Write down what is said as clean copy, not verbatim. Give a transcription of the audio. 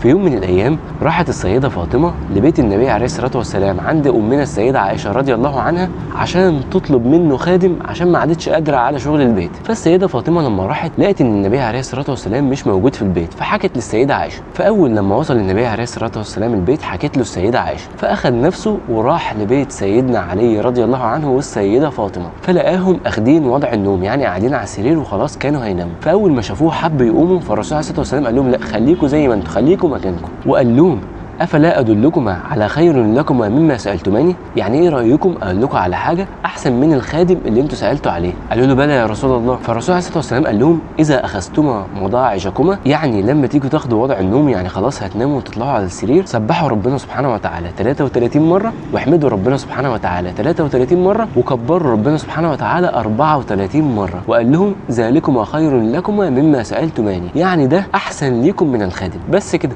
في يوم من الايام راحت السيدة فاطمة لبيت النبي عليه الصلاة والسلام عند امنا السيدة عائشة رضي الله عنها عشان تطلب منه خادم، عشان ما عادتش قادرة على شغل البيت. فالسيده فاطمة لما راحت لقت ان النبي عليه الصلاة والسلام مش موجود في البيت، فحكت للسيدة عائشة. فاول لما وصل النبي عليه الصلاة والسلام البيت حكت له السيدة عائشة، فاخذ نفسه وراح لبيت سيدنا علي رضي الله عنه والسيدة فاطمة، فلقاهم اخدين وضع النوم، يعني قاعدين على السرير وخلاص كانوا هيناموا. فاول ما شافوه حب يقوموا، فالرسول عليه الصلاة والسلام قال لهم لا، خليكم زي ما انتم، خليكم مكانكم. وقال لهم افلا ادلكما على خير لكما مما سالتماني؟ يعني ايه رايكم اقول لكم على حاجة احسن من الخادم اللي انتوا سالتوا عليه؟ قالوا له بلى يا رسول الله. فالرسول عليه الصلاة والسلام قال لهم اذا اخذتما مضاعجكما، يعني لما تيجوا تاخدوا وضع النوم، يعني خلاص هتناموا وتطلعوا على السرير، سبحوا ربنا سبحانه وتعالى 33 مرة، واحمدوا ربنا سبحانه وتعالى 33 مرة، وكبروا ربنا سبحانه وتعالى 34 مرة. وقال لهم ذلكما خير لكما مما سالتماني، يعني ده احسن ليكم من الخادم. بس كده.